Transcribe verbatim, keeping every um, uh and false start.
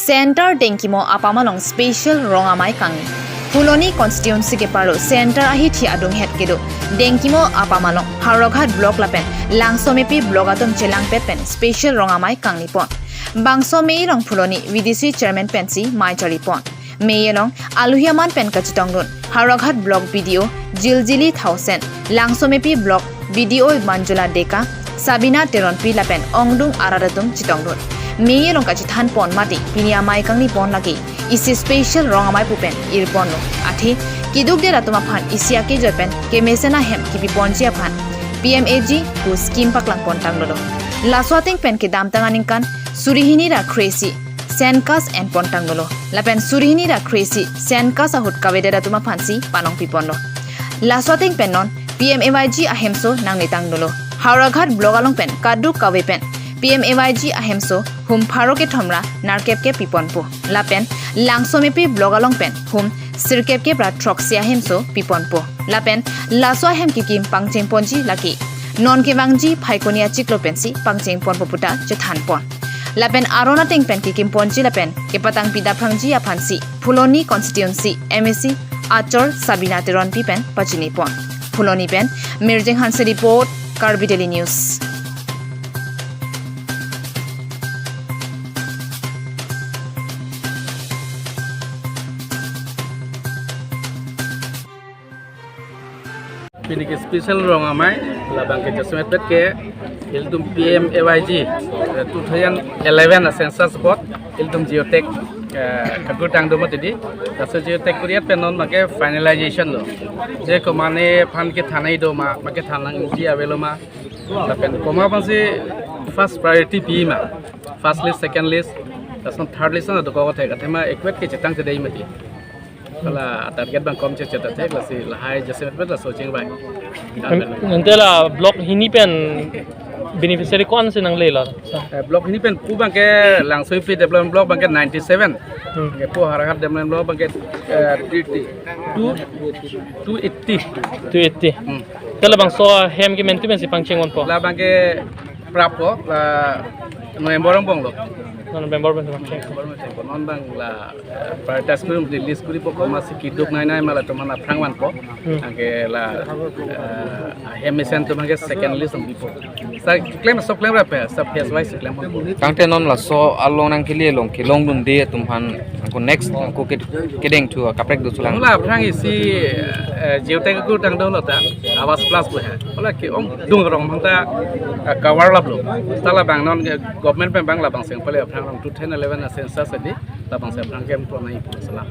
Center Dengkimo apam along special rong amei kangni. Phuloni constituency keparlo center ahithi adunghet kedo Dengkimo apam along Howraghat block lapen Langsomepi block atum chelangpet pen special rong amei kangnipon. Bangso mei along Phuloni V D C chairman pensi mei charipon. Mei along aluhi aman pen kachetongdun Howraghat block B D O Jiljili Thaosen, Langsomepi block B D O Manjula Deka, Sabina Teronpi lapen ongdung arat atum chetongdun. Mei along kachethanpon mati pini amei kangnipon lake isi special rong amei pu pen irponlo. Athe keduk der atum aphan isi akejoi pen kemesen ahem kipiponji aphan P M A G pu scheme paklangpon tangdolo. Laso ateng pen kedamtang aningkan suri hini ra kre-isi census enpon tangdolo. Lapen suri hini ra kre-isi census ahut kavedet atum aphansi panong piponlo. Laso ateng pen non P M A Y G ahemso nangnetangdolo. Howraghat block along pen kaduk kave pen P M A Y G ahemso hum pharo kethom ra nerkep ke piponpo. Lapen Langsomepi block along pen hum sirkep kep ra throksi ahemso piponpo. Lapen laso ahem kekim pangchengponji lake non kevangji Phaikuni achiklo pensi pangchengponpo puta chethanpon. Lapen aron ateng pen kekimponji lapen kepatangpi daphrangji aphansi Phuloni constituency M A C achor Sabina Teronpi pen pachinipon. Phuloni pen Mirjeng Hanse report, Karbi Daily News. Pini ke special rong amei, labang ke jasemet pet ke ilitum P M A Y G, eh, two thousand eleven a census apot ilitum geotag, eh, kakur tangdun mati di. Laso geotag kuriat pen non abang ke finalization lo. Je komatne aphan kethan nangji do ma, ma kethan nangji avelo ma. Lapen komat aphansi first priority pima, first list, second list, lason third list na dokok thek, athema ekwet kechetang chedei mati. Hala target abang kom chechet thek, lasi lahai jasemet pet laso chingvai. Ante la block hini pen beneficiary ko-ansi nanglelo? Eh, block hini pen pu abang ke Langsomepi Development Block abang ke ninety-seven. Hmm. Ke pu Howraghat Development Block abang ke, eh, thirty-two, two eighty. Two eighty. Hmm. Ante labangso hem ke mentu mensi pangchengponpo? Labang ke prappo, la November angbong lo. Non November pen pangcheng. November pen non abang la, eh, prioritize kuri, list kuripo, komatsi keduk nai nai ma latum aphan aphrang vanpo. Hmm. Anke la, eh, hem mesen atum anke second list nangpipo. Sa klem, so klem rape, sa phase wise klem. Tangte non laso along nangkele along kelongdunde atum aphan, ako next, ako ke, kedeng thu kaprek do sulang. Mula aphrang isi, eh, geotag kakur tangdunlo ta, Awas Plus pu he. Mula ke-ongdung rong abang ta, eh, cover laplo. Ta labang non, eh, government pen abang labang seng pale aphrang rong two thousand eleven a census adi, labangsi aphrang kempon nangji pu salam.